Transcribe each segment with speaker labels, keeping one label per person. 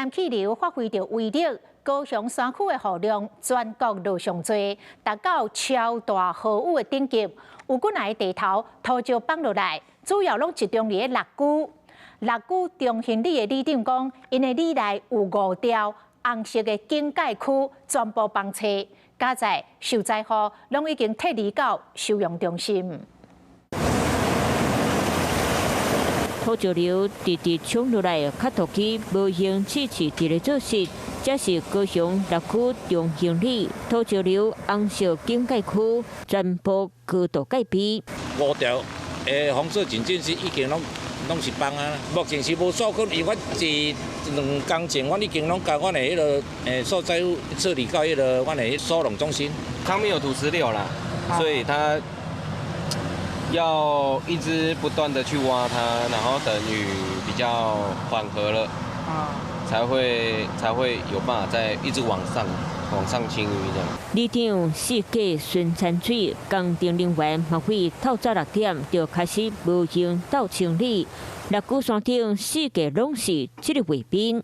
Speaker 1: 南氣流發揮著威力，高雄山區的雨量全國落上濟，達到超大豪雨的等級。有幾若个地頭土石崩落來，主要攏集中佇咧六龜。六龜中興里的里長講，𪜶的里內有五條紅色的警戒區，全部崩塠，佳哉受災戶攏已經撤離到收容中心。
Speaker 2: 土石流直直衝落來，卡土機無形次次佇咧做事。這是高雄六龜中興里土石流紅色警戒區，全部高度戒備。
Speaker 3: 五條的紅色警戒線已經攏攏是崩啊！目前是無受困，因為阮是2工前，阮已經攏共阮的彼个受災戶撤離到彼个阮的收容中心。
Speaker 4: 上面有土石流啦，所以它要一直不斷的去挖它，然後等雨比較緩和了，才會有辦法再一直往上清淤這樣。
Speaker 2: 里長四界巡產水工程人員嘛會透早6點就開始無閒鬥清理，六龜山頂四界攏是這個畫面。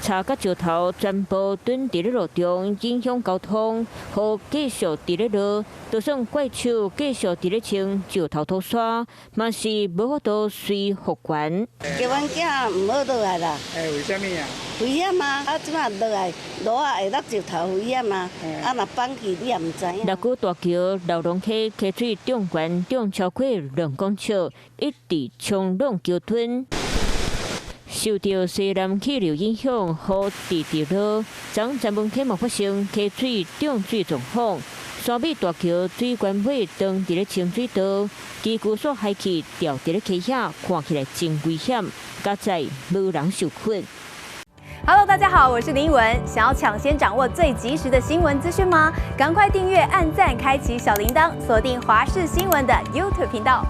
Speaker 2: 柴佮石頭全部囤佇咧路中，影響交通。雨繼續佇咧落，就算怪手繼續佇咧清石頭土沙，嘛是無法度隨復原。
Speaker 5: 叫阮囝毋好落來啦。
Speaker 6: 欸，為啥物啊？
Speaker 5: 危險啊！啊，這馬落來路仔會落石頭危險啊！啊，若崩去你也毋知影。
Speaker 2: 六龜大橋荖濃溪溪水漲懸漲超過2公尺，一直衝攏橋墩。受著西南氣流影響，雨直直落，昨三分溪嘛發生溪水漲水狀況，沙尾大橋水關尾當佇咧清水道，機具煞海去掉佇咧溪下，看起來真危險，佳哉無人受困。
Speaker 7: Hello，大家好，我是林文。想要搶先掌握最及時的新聞資訊嗎？趕快訂閱、按讚、開啟小鈴鐺，鎖定華視新聞的 YouTube 頻道。